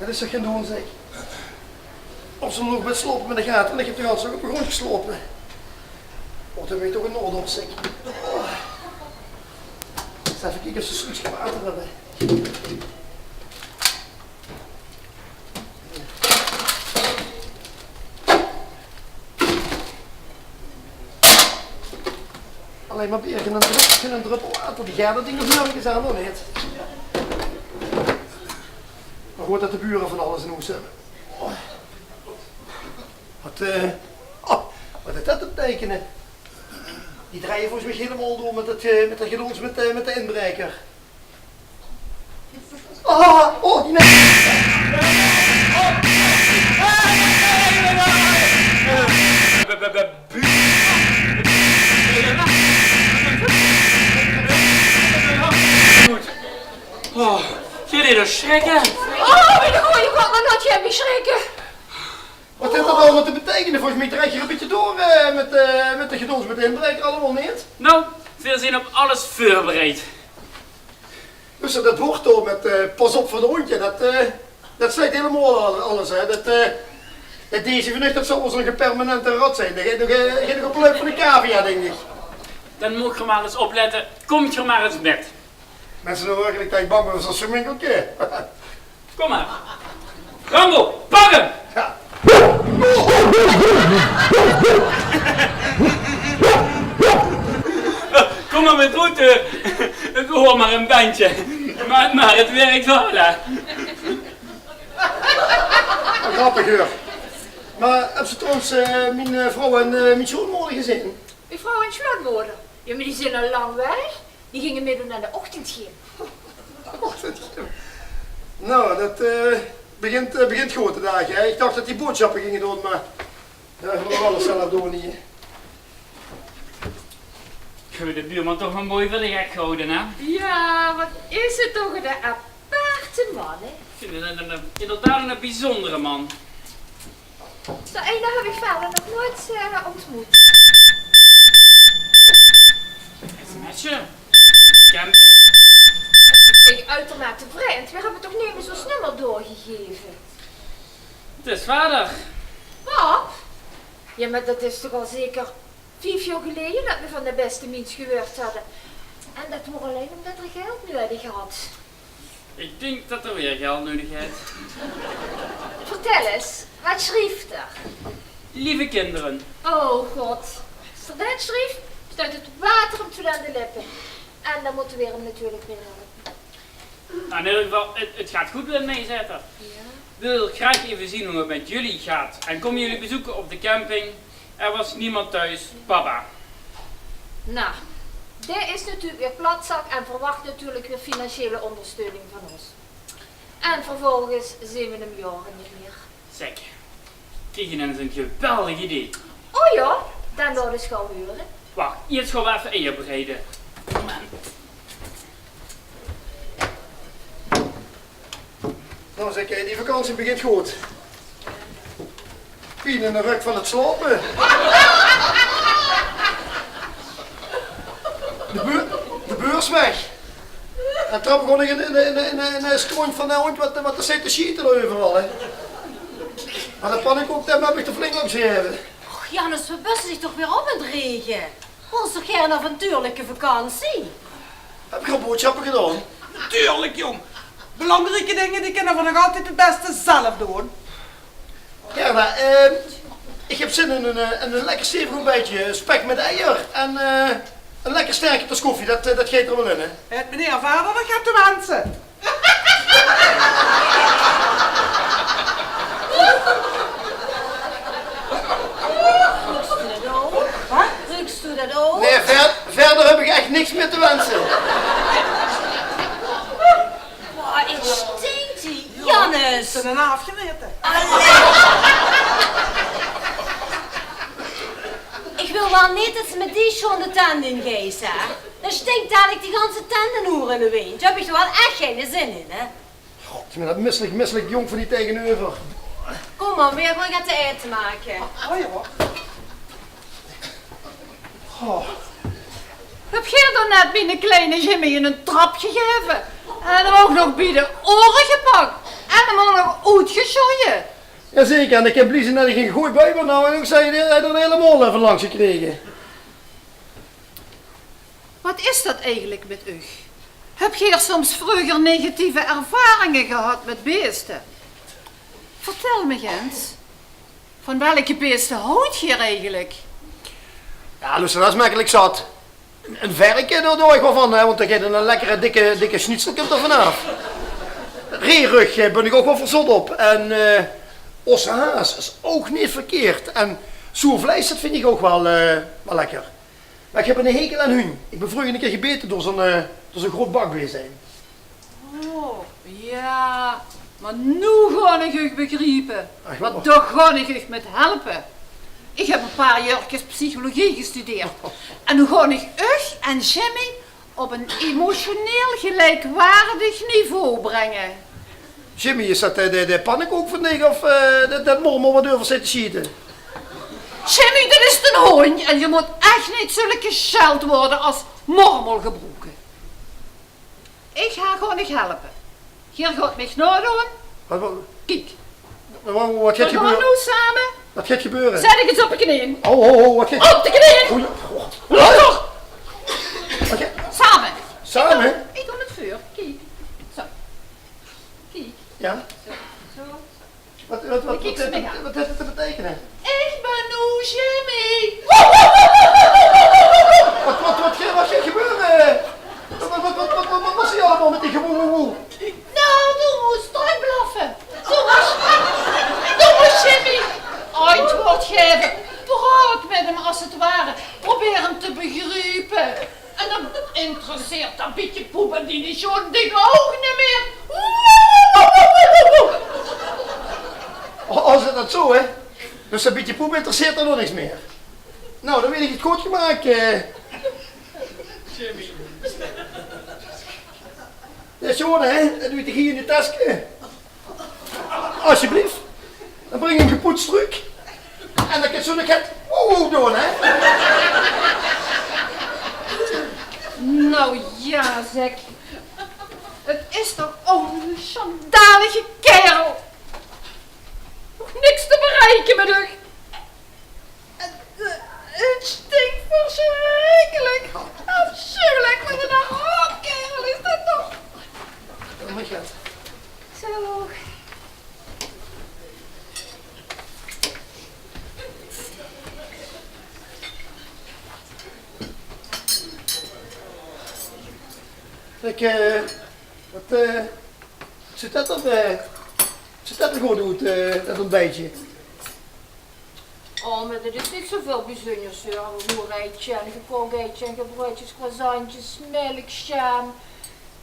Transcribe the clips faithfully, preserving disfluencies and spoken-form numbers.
Dat is toch gein doon, zeg. Op zo'n hoog bed slaope mit de gate en ich höb de ganse nacht op de gróndj geslaope. Oh, dan höb ich toch ein nood op, zeg. Oh. Ins effe kieke of ze zoe get water höbbe. Allein mer beer, gein drup-, gein druppel water. Die geit dat ding nog nörges aan, of neet? Mer good dat de bure van alles in hoes höbbe. Oh. Wat, eh, oh, wat is dat te beteikene? Die drejje volges mich hielemaol door mit dat, eh, mit dat gedóns mit, eh, mit de inbraeker. Oh, oh, nae. Oh, geer deet us sjrikke. Oh, mien goje god, wat laot geer mich sjrikke. Wat haet dat allemaol te beteikene? Volges mich drejje geer ein bietje door, eh, mit, eh, mit de gedóns mit de inbraeker, allemaol neet? Nou, veer zeen op alles veurbereid. Dus dat bord dao mit, eh, pas op veur de hóndj, dat, eh, dat zaet hielemaol al-, alles, hè. Dat, eh, dat dees van uch, dat zal waal zo'n permanente rat zeen. Die geit nog, eh, geit nog op luip van de cavia, dink ich. Dan mót geer mer ins oplette. Kómp geer mer ins mit. Minse, noe werkelik dat ich bang bön veur zo'n sjoeminkelke. Kóm mer. Rambo, pak 'm! Jao. Kóm mer mit roet, eh. Ich huuer mer ein bendje. Mer, mer 't wirk waal, hè. Grappig, huur. Mer höbs se trouwens, eh, mien, eh, vrouw en, eh, mien sjoonmoder gezeen? Mien vrouw en sjoonmoder? Jao, mer die zeen al lang weg. Die ginge mitdoon aan de ochtendgym. Ochtendgym. Nou, dat, eh, begint, eh, begint good de daag, hè. Ich dach dat die boodsjappe ginge doon, mer jao, ich mót alles zelf doon hie. Ich höb de buurman toch waal mooi veur de gek gehaoje, hè? Jao, wat is 't toch 'ne aparte man, hè? Ich vinj 't 'n, 'n, 'n, inderdaad 'ne biezóndere man. Zoe eine höb ich wiejer nog noeats, eh, óntmoet. Sms'je? Camping? Ich bön utermate vrij, want veer höbbe toch nemes ós nummer doorgegeve. 't Is vader. Pap? Jao, mer dat is toch al zeker vief jaor geleje dat veer van de bèste miens gehuuerd hadde. En dat waor allein ómdat 'r geld nudig had. Ich dink dat 'r weer geld nudig haet. Vertèl ins, waat sjrief 'r? Lieve kinderen. O god, es 'r det sjrief, sjteit 't water 'm tot aan de lippe. En dan mótte veer 'm natuurlik weer helpe. Nou, in eder geval, 't, 't geit good mit 'm, zaet 'r. Jao. Wil graag effe zeen wie 't mit uch geit. En kóm uch bezeuk op de camping. Er was niemand thuis, papa. Nou, dae is natuurlik weer platzak en verwach natuurlik weer financiële óngersteuning van ós. En vervolges zeen v'r 'm jaore neet mier. Zèk, ich krieg inens ein geweldig idee. O jao, dan laot ós gaw hure. Wach, iers gaon v'r effe eier bereide. Moment. Nou, zèk, die vakantie begint good. Pien in de rök van 't slaope. De beur-, de beurs weg. En trap gewoon in, in, in, in, in, in de stront van de hóndj, wat, wat d'r zit te sjiete euveral, hè. Mer de pannekook, dae höb ich d'r flink op gegaeve. Och, Jannes, wat bös se dich toch weer op aan 't rege? Waals toch geer 'n avontuurlike vakantie? Höb geer al boodsjappe gedaon? Natuurlik, jóng. Belangrieke dinger, die kinne v'r nog altied 't bèste zelf doon. Gerda, eh, ich höb zin in ein, eh, in ein lekker stevig óntbijtje. Spek mit eier en, eh, ein lekker sterke tas koffie. Det, eh, det geit d'r waal in, hè? Haet meneer verder nog get te wense? Ruuks doe det ouch? Waat? Ruuks doe det ouch? Nae, ver-, verder höb ich ech niks mier te wense. Boah, 't stink hie, Jannes. Is 't ein aafgewete? Allee. Ich wil waal neet det se mit die sjoon de tent in geis, hè. Dan stink dalik die ganse tent in oer en de wind. Dao höb ich waal ech geine zin in, hè. God, ich mein det misselik, misselik jóng van die taengeneuver. Kóm man, veer gaon get te aete make. O jao. Oh. Höb geer dan net miene kleine Jimmy eine trap gegaeve? En 'm ouch nog bie de ore gepak. En 'm ouch nog oet Sjoeie. Jazeker, en ich höb blie zeen det ich ein gooj bui bön, nou, en ich zag, die haet d'r helemaol effe langs gekrege. Wat is dat eigelik mit uch? Höb geer soms vreuger negatieve ervaringe gehad mit beeste? Vertèl mich ins, van welke beeste haot geer eigelik? Ja, dus dat is mekkelik zat. Ein, ein verke, dao doon ich waal van, hè, want dao geit ein lekkere dikke, dikke schnitzel kump d'r vanaaf. Reerög, eh, bön ich ouch waal verzot op. En, eh, ossehaas is ouch neet verkeerd. En zoer vleis, dat vinj ich ouch waal, eh, waal lekker. Mer ich höb eine hekel aan hunj. Ich bön vreuger eine kier gebete door zoe'n, eh, door zoe'n groot bakbees ein. Oh, ja. Mer noe gaon ich uch begriepe. Ach, want dao gaon ich uch mit helpe. Ich höb ein paar jäörkes psychologie gestudeerd. En noe gaon ich uch en Jimmy op ein emotioneel geliekwaardig niveau bringe. Jimmy, is dat de, de, de pannekook van dich of, eh, det, det Mormel wat euver zit te sjiete? Jimmy, det is d'n hóndj en geer mót ech neet zulke sjeldwaorde as Mormel gebroeke. Ich gaon uch helpe. Geer gaot mich naodoon. Wat, wat? Kiek. Wat, wat geit gebeure? Noe same. Wat geit gebeure? Zèt uch ins op de kneeën. Oh, oh, oh, wat geit... Op de kneeën. Oei, oh. Noe toch. Wat geit... Same. Same? Ich doon 't veur. Kiek. Zo. Kiek. Ja? Zo, zo, zo. Wat, wat, wat, wat, wat haet 't te beteikene? Ich bön noe Jimmy. Wat, wat, wat, wat geit gebeure? Wat, wat, wat, wat, wat waas hie allemaol mit die gewoe, woe, woe? Nou, doe mós trökblaffe. Doe mós, doe mós Jimmy antwoord gaeve. Praot mit 'm as 't ware. Probeer 'm te begriepe. En dan interesseert dat bietje poep en die sjoon ding ouch neet mier. O, is dat zo, hè? Dus dat bietje poep interesseert dan nog niks mier. Nou, dan weit ich 't good gemaak, eh. Ja, sjoon, hè? En doe ich hie in de taske. Asjeblief. Dan bring ich 'm gepoets trök. En dan kins se zoe get woe woe doon, hè? Nou ja, zeg. 't Is toch ouch 'ne sjandalige kaerel. Nog niks te bereike mit uch. 't, eh, 't stink versjrikkelik. Afsjuwelik, wat 'ne rotkaerel is dat toch. Oh my god. Zo. Zeg, eh, wat, eh, zit dat dan, eh, zit dat er good oet, eh, dat ontbijtje? Oh, mer det is neet zoväöl bezunjers, huur. Ein roer eitje en ein gekok eitje en gebroeidjes, croissantjes, melkjsjaam,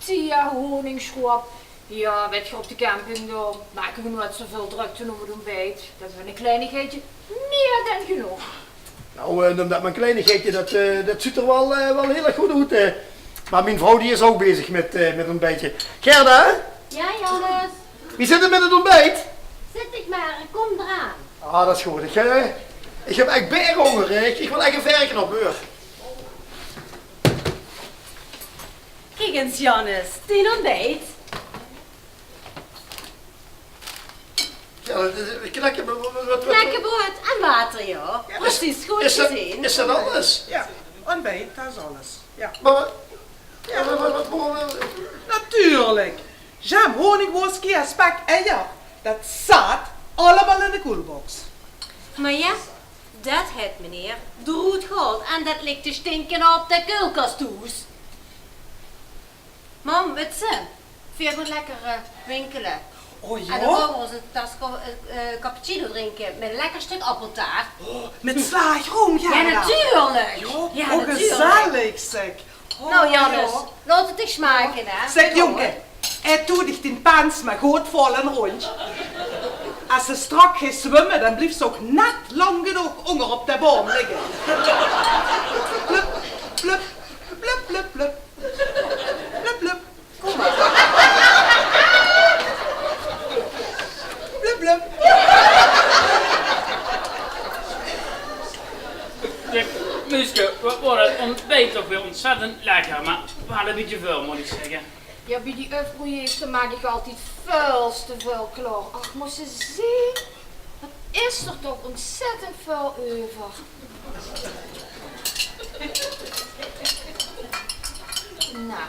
thee, honingsjroep. Jao, wèt geer, op de camping, dao make v'r noeats zoväöl drökte óm 't ontbijt. Dao höbbe v'r ein kleinigheidje mier dan genóg. Nou, eh, noem det mer ein kleinigheidje, det, eh, det zuut d'r waal, eh, waal hiel erg good oet, eh. Mer mien vrouw, die is ouch bezig mit, eh, mit ontbijtje. Gerda? Jao, Jannes? Wie zit 't mit 't ontbijt? Zit ich mer, ich kóm d'raan. Ah, det is good. Ich, eh, ich höb ech berghonger, hè. Ich, ich wil ech ein verke op, huur. Kiek ins, Jannes, dien ontbijt. Jao, det is, eh, knekke, wat, wat, wat, wat... Knekkebroead en water, jao. Jao, precies, good gezeen. Is det alles? Jao, ontbijt, det is alles. Jao. Mer, jao, mer, mer, mer, mer... Natuurlik. Jam, honig, wooske, spek, eier. Det zaat allemaol in de koelbox. Mer jao, det haet meneer d'roet gehaold en det ligk te stinke op de keulkas thoes. Mam, wèts se, veer gaon lekker, eh, winkele. O jao? En dan gaon veer ós ein tas ko-, eh, eh, cappuccino drinke mit ein lekker stök appeltaart. O, mit slaagroum, jao. Jao, natuurlik. Jao, o, gezellig, zeg. O, jao. Nou, Jannes, laot 't dich smake, hè. Zeg, jónke, hae doot dich dien pens mer good vol en róndj. Es se straks geis zwumme, dan bliefs se ouch net lang genóg ónger op de baom ligke. Plup, plup, plup, plup, plup. Blup, blup. Kóm mer. Blup, blup. Zeg, Muuske, wat waor det ontbijt toch weer ontzettend lekker, mer waal ein bietje väöl, mót ich zègke. Jao, bie die ufprojecte maak ich altied väöls te väöl klaor. Ach, mós se zeen, wat is d'r toch ontzettend väöl euver. Nou.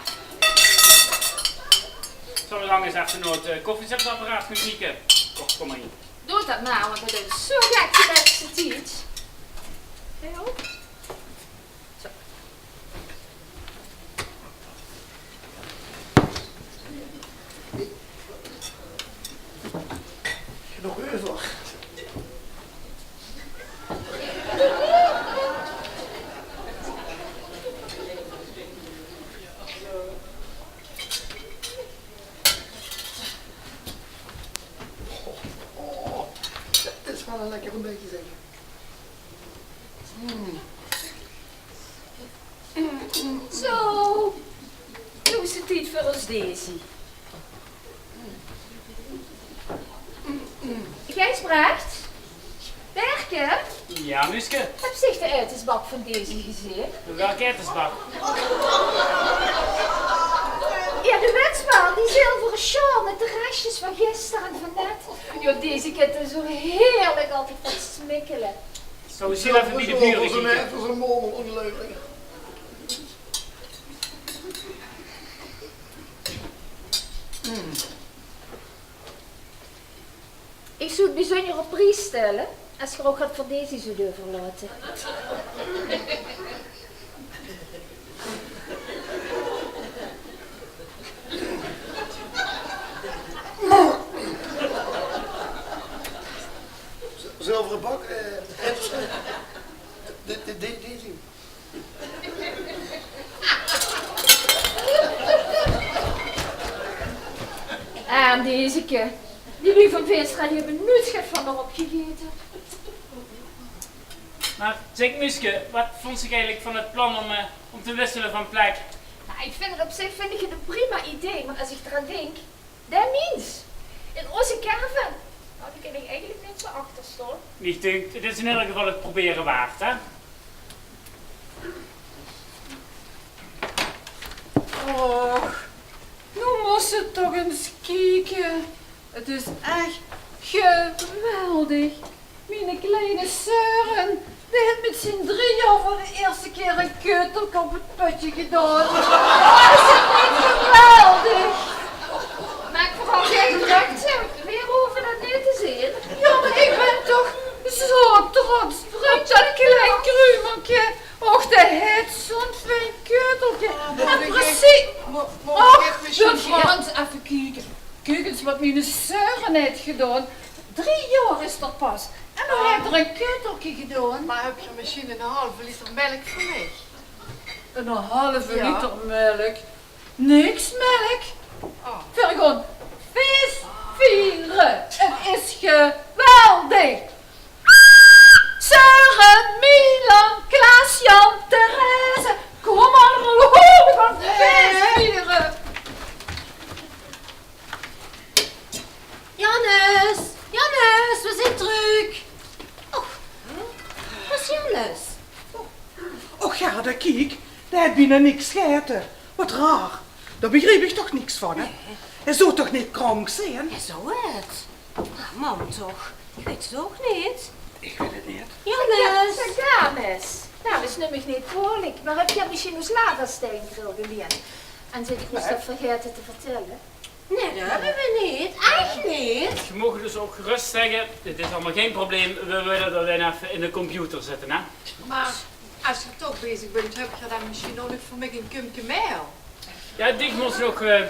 Zal ich lang ins effe nao 't, eh, koffiezetapparaat gaon kieke? Och, kóm mer hie. Doot dat mer, want dat is zo gek de lètste tied. Jao. Zo. Nog euver. Oh, dat is waal ein lekker ontbietje, zeg. Mm. Zo, noe is 't tied veur ós Daisy. Gijsbrecht? Berke? Jao, Muuske? Höbs dich de aetesbak van Daisy gezeen? Welke aetesbak? Jao, de wèts waal, die zilvere sjaal mit de restjes van gister en van net. Jao, Daisy kint d'r zo heerlik altied van smikkele. Zal ich effe bie de bure kieke? Veur zo'n, veur zo'n mormel, ongeluiflik. Mm. Ich zou 't bezunjer op pries stèlle es geer ouch get veur Daisy zouwt euverlaote. Z-, zilvere bak, eh, en, eh, de, de, de, Daisy. En Daisy, die luuj van Veenstra, die höbbe noets get van d'r opgegaete. Mer zèk, Muuske, wat vónds se eigelik van 't plan óm, eh, óm te wissele van plek? Nou, ich vinj 't op zich, vinj ich 't ein prima idee, mer es ich d'raan dink, dae miens in ózze caravan, nou, dao kin ich eigelik neet zo achter staon. Ich dink, 't is in eder geval 't probere waard, hè? Och, noe mós se toch ins kieke. 't Is ech geweldig. Miene kleine Sören, dae haet mit zien drie jaor veur de ierste kier ein keutelke op 't pötje gedaon. Is 't neet geweldig? Maak veural gein drökte, veer hove dat neet te zeen. Jao, mer ich bön toch zo trots op dat klein kruumelke. Och, dae haet zo'n fien keutelke. En precies. Och, laot veur ins effe kieke. Kiek ins wat miene Sören haet gedaon. Drie jaor is 'r pas. En noe haet 'r ein keutelke gedaon. Mer höb geer mesjien ein halve liter mèlk veur mich? Ein halve liter mèlk? Niks mèlk. Veer gaon fees viere. 't Is geweldig. Sören, Milan, Klaas, Jan, Therese. Kóm allemaol, veer gaon fees viere. Jannes! Jannes, veer zeen trök! Och, waat is Jannes? Och jao, dao kiek, dae haet bienao niks gegaete. Waat raar. Dao begriep ich toch niks van, hè? Hae zou toch neet krank zeen? Hae zou 't. Ah, mam toch. Ich weit 't ouch neet. Ich weit 't neet. Jannes! Jao, dames. Dames, num mich neet kwaolik, mer höb geer mesjien ós lavasteinkrill geleend? En zeet geer ós dat vergaete te vertèlle? Nae, dat höbbe veer neet. Ech neet. Geer moogt dus ouch gerös zègke, 't is allemaol gein probleem. Veer wille dat allein effe in de computer zètte, hè? Mer es geer toch bezig bönt, höb geer dan mesjien ouch nog veur mich ein kumke mael? Jao, dich mós nog, eh,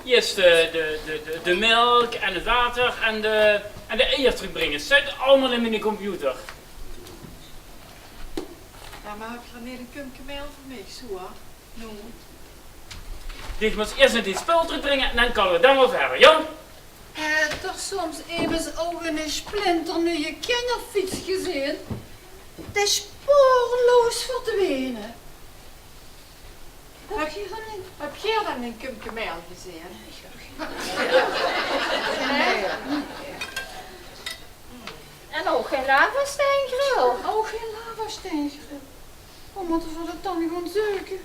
iers de, de, de, de, de mèlk en 't water en de, en de eier trökbringe. Zit allemaol in miene computer. Jao, mer höb geer neet ein kumke mael veur mich, zo, hè? Noe. Dich mós iers nog dien spul trökbringe en dan kinne veer dan waal wiejer, jao? Höb geer soms emes ouch ein splinternuuje kinjerfiets gezeen? Dae is spoorloos verdwene. Höb geer dan ein, höb geer dan ein kumke mael gezeen? Nae. En ouch gein lavasteinkrill? Ouch gein lavasteinkrill. Wo mótte veer dat dan gaon zeuke?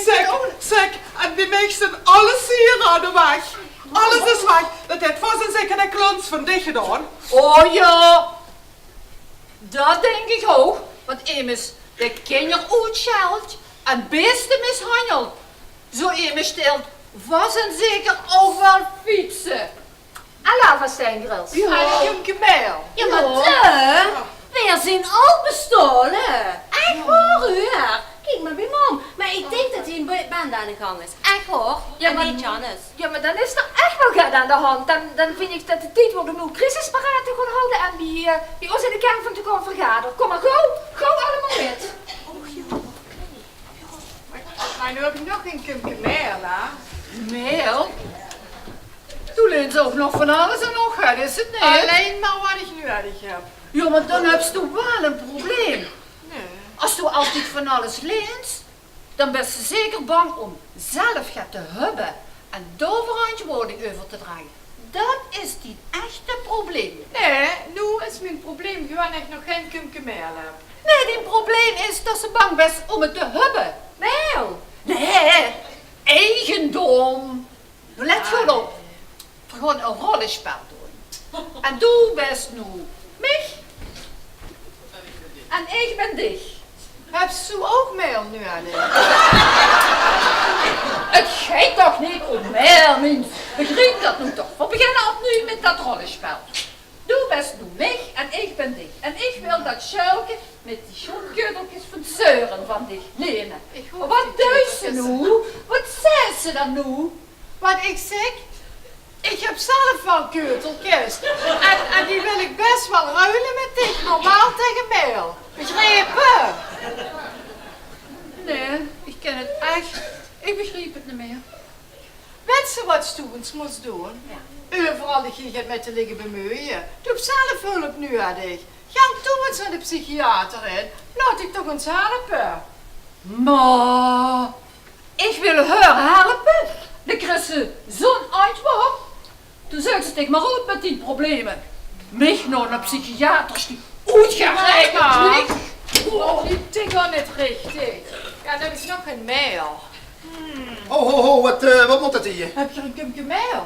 Zèk, zèk, en Bie mich zeen alle sierade weg. Alles is weg. Det haet vas en zeker de klons van dich gedaon. O jao, det dink ich ouch. Want emes dae kinjer oetsjeld en beeste mishandjelt, zoea emes stelt vas en zeker ouch waal fietse. En lavastengrills. Jao. En e kumke mael. Jao, mer de, veer zeen al bestaole. Ech waor, huur. Kiek mer bie mam. Mer ich dink det hie ein bende aan de gang is. Ech waor. Jao, en mer, neet Jannes. Jao, mer dan is d'r ech waal get aan de hand. Dan, dan vinj ich det 't tied wuuert óm noe crisisberaod te gaon halde en bie, eh, bie ós in de kern van te gaon vergadere. Kóm mer, gauw, gauw allemaol mit. Mer noe höb ich nog gein kumke mael, hè? Mael? Doe leens ouch nog van alles en nog get, is 't neet? Allein mer waat ich nuuedig höb. Jao, mer dan höbs doe waal ein probleem. Nae. Es doe altied van alles leens, dan bès doe zeker bang óm zelf get te höbbe en dao verantjwaording euver te drage. Det is dien echte probleem. Nae, noe is mien probleem gewoon det ich nog gein kumke mael höb. Nae, dien probleem is det se bang bès óm 't te höbbe. Mael? Nae, eigendom. Noe let good op. Veer gaon ein rollespel doon. En doe bès noe mich. En ich bèn dich. Höbs doe ouch mael nuuedig? 't Geit toch neet óm mael, mins. Begriep det noe toch. Veer beginne opnuuj mit det rollespel. Doe bès noe mich en ich bèn dich. En ich wil det Sjeulke mit die sjoon keutelkes van Sören van dich lene. Waat deis se noe? Waat zaes se dan noe? Waat ich zèk? Ich höb zelf waal keutelkes. En, en die wil ich bès waal ruile mit dich, mer waal taenge mael. Begrepe? Nae, ich kin 't ech, ich begriep 't neet mieë. Wèts se waat doe ins mós doon? Jao. Euveral dich neet mit te ligke bemeuje. Doe höbs zelf hulp nuuedig. Gank doe ins nao de psychiater in. Laot dich toch ins helpe. Mer ich wil häör helpe? Dan kriegs se zoe'n antjwaord. Doe zeuks 't dich mer oet mit dien probleme. Mich nao 'ne psychiater sjtuur. Oetgeraekend mich. Och, die tik al neet richtig. Jao, det is nog gein mael. Ho, ho, ho, waat, eh, waat mót det hie? Höbs se ein kumke mael?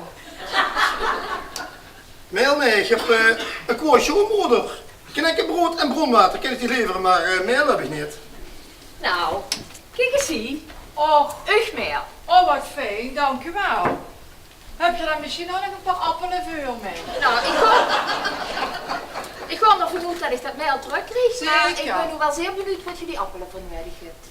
Mael, nae, ich höb, eh, ein kwae sjoonmoder. Knekkebrood en brónwater kin ich dich levere, mer, eh, mael höb ich neet. Nou, kiek ins hie. Och, uch mael. Oh, waat fijn, dank uch waal. Höb geer dan mesjien ouch nog ein paar appele veur mich? Nou, ich gaon, ich gaon d'rvan oet det ich det mael trökkrieg, mer ich bèn noe waal zeer benuujd waat geer die appele veur nuuedig höbt.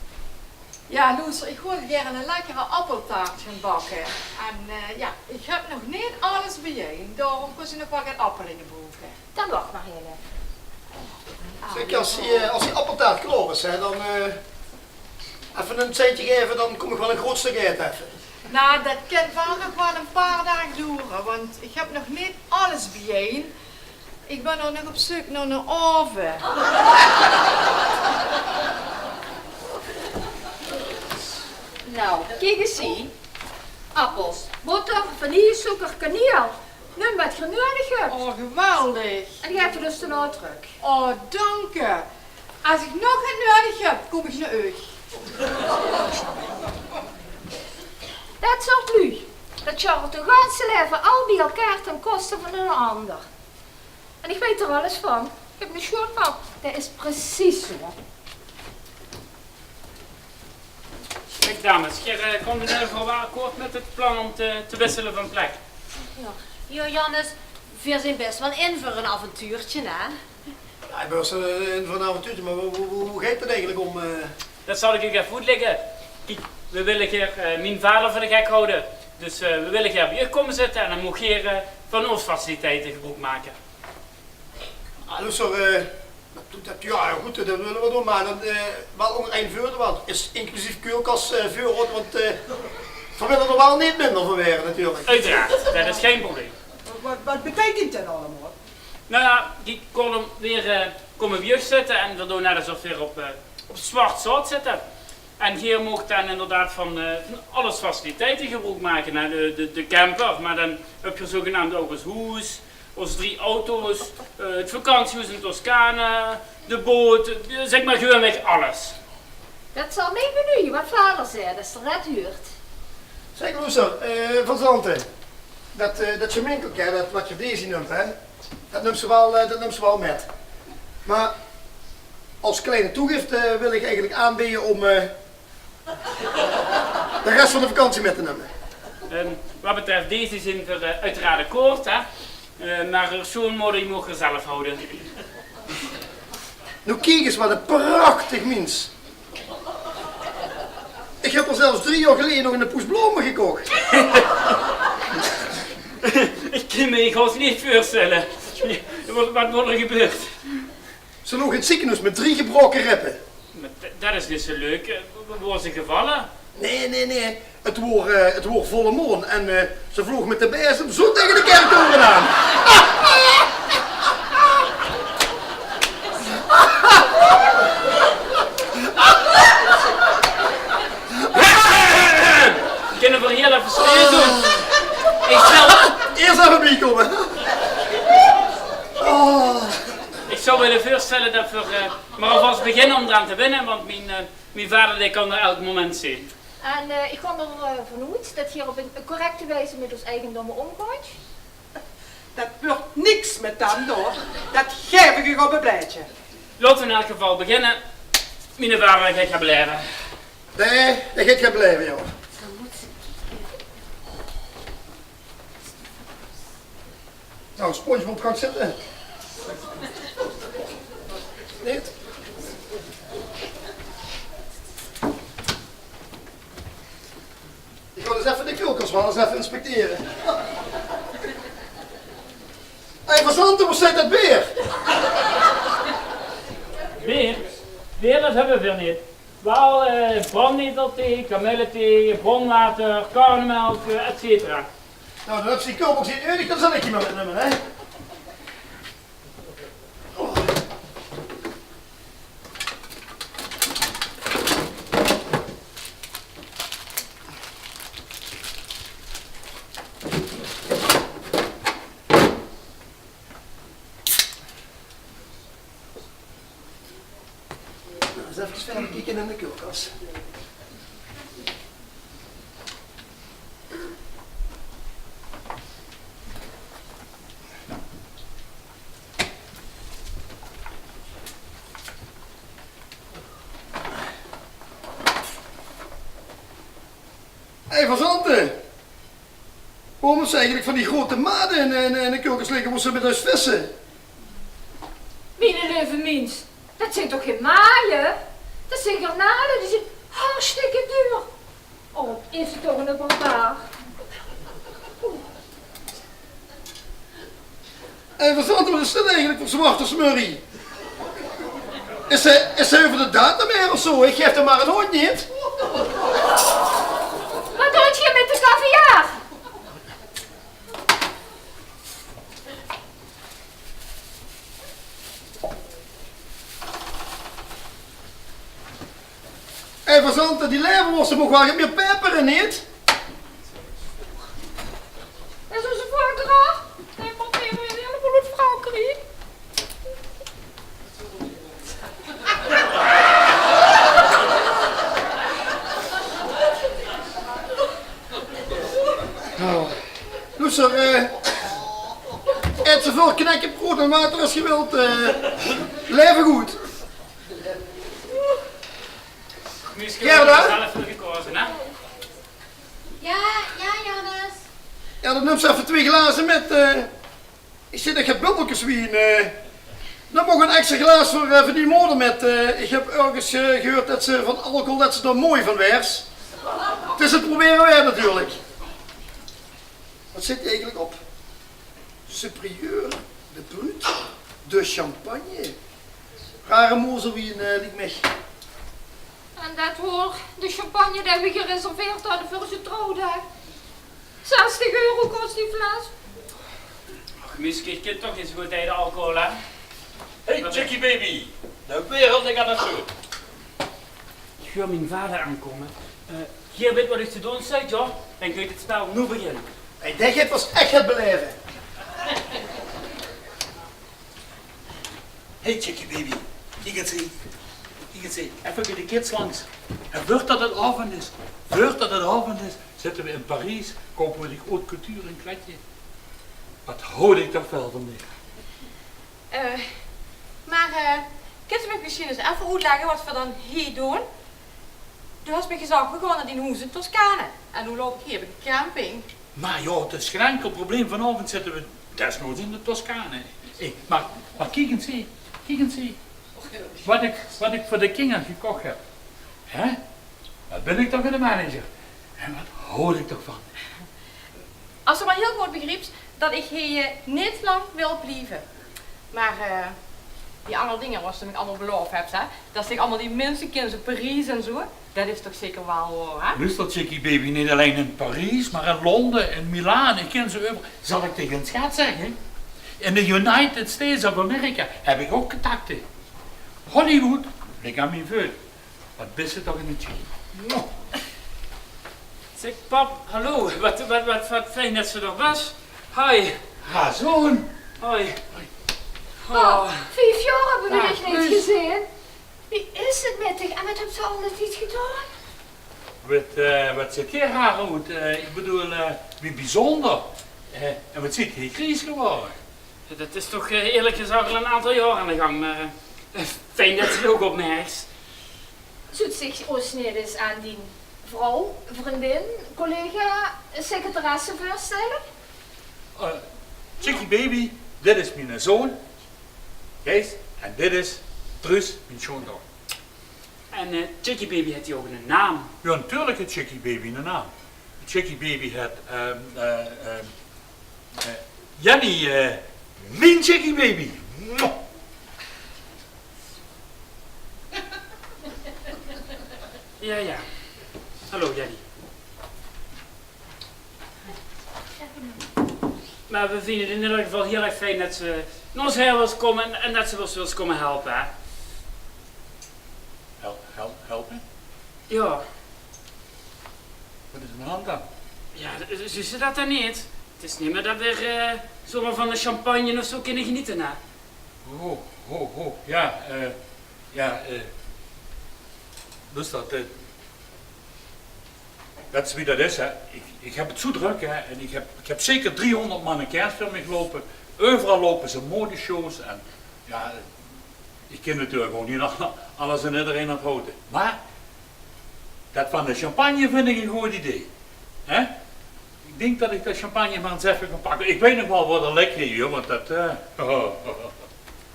Jao, loester, ich wil gaer ein lekkere appeltaart gaon bakke. En, eh, jao, ich höb nog neet alles biejein, daoróm kós ich nog waal get appele gebroeke. Dan wach mer hiel effe. Zèk, es die, eh, es die appeltaart klaor is, hè, dan, eh, effe ein seintje gaeve, dan kóm ich waal ein groot stök aete effe. Nou, det kin waal nog waal ein paar daag doere, want ich höb nog neet alles biejein. Ich bèn nog op zeuk nao eine ove. Nou, kiek ins hie. Appels, botter, vanillesoeker, kaneel. Num waat geer nuuedig höbt. Oh, geweldig. En ich gaef 't dus daonao trök. Oh, dank uch. Es ich nog get nuuedig höb, kóm ich nao uch. Det soort luuj, det sjarrelt hun ganse laeve al bie-ein ten koste van ein anger. En ich weit d'r alles van. Ich höb eine sjoonpap, dae is precies zoea. Zeg, dames, geer, eh, kómp in eder geval waal akkoord mit 't plan óm te, te wissele van plek? Jao. Jao, Jannes, veer zeen bès waal in veur ein avontuurtje, hè? Jao, ich bön bès, eh, in veur ein avontuurtje, mer wie, wie, wie, wie geit det eigelik óm, eh? Det zal ich uch effe oetlègke. Kiek, veer wille gaer, eh, miene vader veur de gek hawte. Dus, eh, veer wille gaer bie uch kómme zitte en dan moogt geer, eh, van ós faciliteite gebroek make. Ah, loester, eh, det, det, jao, jao, good, det wille veer doon, mer dan, eh, waal ónger ein veurwaal. Is inclusief keulkas, eh, veurraod, want, eh, veer wille d'r waal neet minder van waere, natuurlik. Oeteraard, det is gein probleem. Waat, waat beteikent det allemaol? Nou jao, die kómme weer, eh, kómme bie uch zitte en veer doon net esof veer op, eh, op zwart zaod zitte. En geer moogt dan inderdaad van, eh, van alles faciliteite gebroek make, hè, de, de, de camper, mer dan höb geer zogenaamd ouch ós hoes, ós drie auto's, eh, 't vakantiehoes in Toscane, de boot, eh, zèk mer gewoenweg alles. Det zal mich benuuje waat vader zaet es d'r det huurt. Zèk, loester, eh, Van Zanten, det, eh, det sjeminkelke, det waat geer Daisy neump, hè, det neump ze waal, eh, det neump ze waal mit. Mer es kleine toegifte, eh, wil ich eigelik aanbeje óm, eh, de res van de vakantie mit te numme. Ehm, waat betröf Daisy zeen v'r, eh, oeteraard akkoord, hè. Eh, mer häör sjoeanmoder, die maag 'r zelf hawte. Noe kiek ins, waat ein prachtig mins. Ich höb häör zelfs drie jaor geleje nog ein poes blome gekoch. Ich kin mich haos neet veursjtèlle. Waat, waat waor d'r gebeurd? Ze loog in 't zekenhoes mit drie gebraoke ribbe. Mer d-, det is neet zo leuk. Eh, w-, waor ze gevalle? Nae, nae, nae. 't Waor, eh, 't waor volle maon en, eh, ze vloog mit de bezem zo taenge de kèrktoewer aan. Kinne v'r hie effe stil doon? Ich zou... Iers effe biekómme. Oh. Ich zou wille veursjtèlle det v'r, eh, mer alvas beginne óm d'raan te winne, want mien, eh, mien vader, dae kan d'r elk moment zeen. En, eh, ich gaon d'r, eh, van oet det geer op ein correcte wieze mit ós eigendom ómgaot. Det wuuert niks mit dem, huur. Det gaef ich uch op ein blaedje. Laote v'r in elk geval beginne. Miene vader, dae geit hie blieve. Nae, dae geit hie blieve, jao. Noe, SpongeBob, gaon zitte. Neet? Ich gaon ins effe de keulkas waal ins effe inspectere. Hé, Van Zanten, wo steit det beer? Beer? Beer, det höbbe veer neet. Waal, eh, brandnetelthee, kamilletee, bronwater, karnemelk, eh, et cetera. Noe, dan höbs se die keulboks neet nudig, dan zal ich die mer mitnumme, hè? Noe, ins effe wiejer kieke in de keulkas. Hé, Van Zanten! Waorom höbs se eigelik van die groeate made in, in, in de keulkas ligke? Wils se mit ós visse? Miene leve mins, det zeen toch gein maje? Det zeen garnale, die zeen hartstikke duur. Oh, is 't toch eine barbaar. Hé, Van Zanten, waat is dit eigelik veur zwarte smurrie? Is hae, is hae euver de datum haer of zo? Ich gaef 'm mer ein oot neet. Waat doot geer mit de kaviaar? Hé, Van Zanten, die laerwors, die maag waal get mieë pepere, neet? Det is ózze foie gras. Dae mót weer ein hieleboel oet Frankriek. Noe. Loester, eh, aet zoväöl knekkebröd en water es geer wilt, eh, laeve good. Gerda? Zelf veur gekaoze, hè? Jao, jao, Jannes. Jao, dan nums se effe twee glaze mit, eh. Ich zeen det geer bubbelkes wien, eh. Dan maag ein extra glaas veur, eh, veur die moder mit, eh. Ich höb örges, eh, gehuurd det se van alcohol, det se d'r mooi van waers. 't Is 't probere waerd natuurlik. Waat zit hie eigelik op? Supérieur, de brut, de champagne. Rare mozelwien, eh, liek mich. En det waor de champagne dae we gereserveerd hadde veur ózze trouwdaag. Zestig euro kos die fles. Och, Mieske, ich kin toch neet zo good taenge alcohol, hè? Hey, Chickie baby. De wereld ligk aan de show. Ich huuer miene vader aankómme. Eh, geer wit waat ich te doon zèk, jao? Dan kint 't spel noe beginne. Hé, dae geit pas ech get belaeve. Hey, Chickie baby. Kiek ins hie. Kiek ins, effe bie de kids langs. En veurdat 't aovend is, veurdat 't aovend is, zitte we in Paries, koupe we die haute couture en kleidje. Wat haoj ik toch wel van die. Eh, maar, eh, kins se mich misschien ins effe oetlègke wat we dan hie doon? Du has mich gezag, we gaon nao dien hoes in Toscane. En noe loup ik hie op een camping. Maar jao, 't is gen enkel probleem. Vanaovend zitte we desnoods in de Toscane. Hé, maar, maar kiek ins hie. Kiek ins hie. Wat ik, wat ik veur de kinger gekoch heb. Hè? Wat bin ik toch 'ne manager. En wat haoj ik toch van. As se maar hiel good begrieps dat ik hie, eh, neet lang wil blieve. Maar, eh, die anger dinger wat se mich allemaol belaof hebs, hè, dat ik allemaol die minse kin, zoe Paries en zoe, dat is toch zeker waal waor, hè? Luuster, Chickie baby, neet allein in Paries, maar in Londen, in Milaan, ik kin ze euveral. Zal ik dich 'ne schat zegge? In de United States of America heb ik ouk contacte. Hollywood, lik aan mien veut. Wat bis se toch 'ne G. Zeg, pap, hallo. Wat, wat, wat, wat fijn dat se d'r bes. Hoi. Ha, zoon. Hoi. Pap, vief jaor hebbe we dich neet gezeen. Wie is 't mit dich en wat hebs se allemaol neet gedaon? Wat, eh, wat zeet geer raar oet? Eh, ik bedoel, eh, wie bijzonder. Eh, en wat zeet geer gries gewaore? Dat is toch, eh, eerlijk gezag al een aantal jaor aan de gang, maar, eh, fijn dat se 't ouk opmerks. Zoets dich ós neet ins aan dien vrouw, vriendin, collega, secretaresse veurstelle? Eh, Chickie baby, dit is miene zoon, Gijs, en dit is Truus, mien sjoondochter. En, eh, Chickie baby, het die ouk 'ne naam? Jao, natuurlijk het Chickie baby 'ne naam. Chickie baby het, ehm, eh, ehm, eh, Jenny, eh, mien Chickie baby. Mwah. Jao, jao. Hallo, Jenny. Maar we vinden het in ieder geval heel erg fijn dat ze nao ós her wils komme en, en dat ze ós wils komme helpe, hè. Hel-, hel-, helpe? Jao. Wat is aan de hand dan? Jao, zuus se dat dan neet? 't Is neet mier dat we, eh, zomaar van de champagne of zoe kinne geniete, hè. Ho, ho, ho. Jao, eh, jao, eh, dus dat, eh, Wèts se wie dat is, hè? Ik, ik heb 't zoe druk, hè? En ik heb, ik heb zeker driehonderd mannequins veur mich loupe. Euveral loupe ze modeshows. En jao, ik kin natuurlijk ouk neet alles en iederein aan 't houte. Maar dat van de champagne vind ik een good idee. Hè? Ik dink dat ik dat champagne maar ins effe kan pakke. Ik weit nog wel wao dat ligk hie, huur, want dat, eh,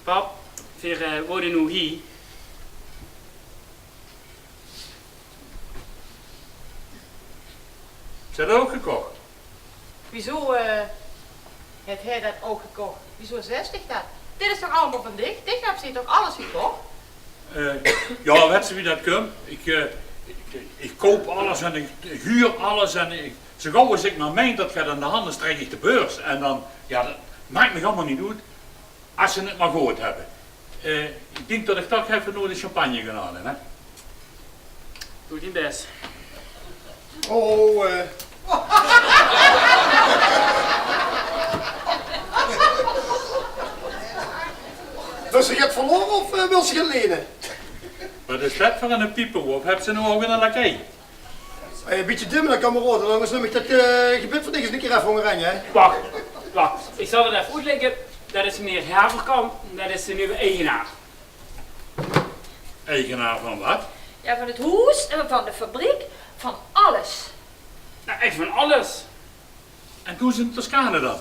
Pap, veer, eh, wone noe hie. Ze het ouk gekoch. Wieso, eh, het hae dat ouk gekoch? Wieso zaes dich dat? Dit is toch allemaol van dich? Dich hebs hie toch alles gekoch? Eh, jao, wèts se wie dat kump? Ik, eh, ik, ik koup alles en ik huur alles en ik, zoe gauw as ik maar mein dat 't aan de hand is, trek ik de beurs. En dan, jao, dat maak mich allemaol neet oet. As ze 't maar good hebbe. Eh, ik dink dat ik toch effe noe de champagne gaon haole, hè? Doe dien bes. Oh, eh. Wils se get verlaore of, eh, wils se get lene? Wat is dat veur 'ne pieper? Of hebs se noe ouk 'ne lakij? Hey, een bietje dim, dan, kameraod. En anders num ik dat, eh, gebit van dich ins 'ne kier effe ónger ein, hè? Wach, wach. Ik zal 't effe oetlègke. Dat is meneer Haverkamp. Dat is de nuuje eigenaar. Eigenaar van wat? Jao, van 't hoes en van de fabriek. Van alles. Nou, echt van alles. En doe ze in Toscane dan?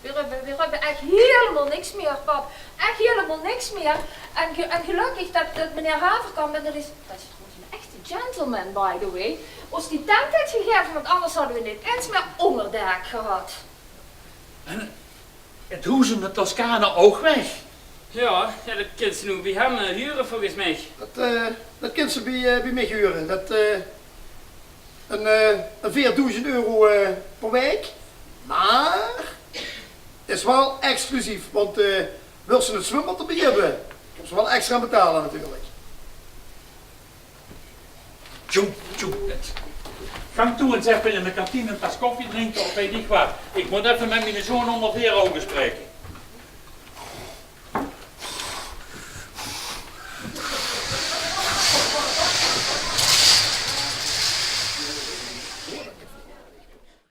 Veer höbbe, veer höbbe ech hielemaol niks mier, pap. Ech hielemaol niks mier. En ge-, en gelökkig dat, dat meneer Haverkamp, en dat is, dat is trouwens 'nen echte gentleman, by the way, ós die tent haet gegaeve, want anders hadde veer neet ins mier óngerdaak gehad. En 't hoes in de Toscane ouch weg? Jao, jao, dat kins se noe bie häöm, eh, hure, volges mich. Dat, eh, dat kins se bie, eh, bie mich hure. Dat, eh, Een, eh, een veerdoezend euro, eh, per waek. Maar 't is waal exclusief, want, eh, wils se 't zwumbad d'rbie höbbe, kóms se waal extra aan betale natuurlik. Tjoe, tjoe. Gank toe ins effe in de kantien 'n tas koffie drinke of weit ich waat. Ich mót effe mit miene zoon ónger veer ouge spraeke.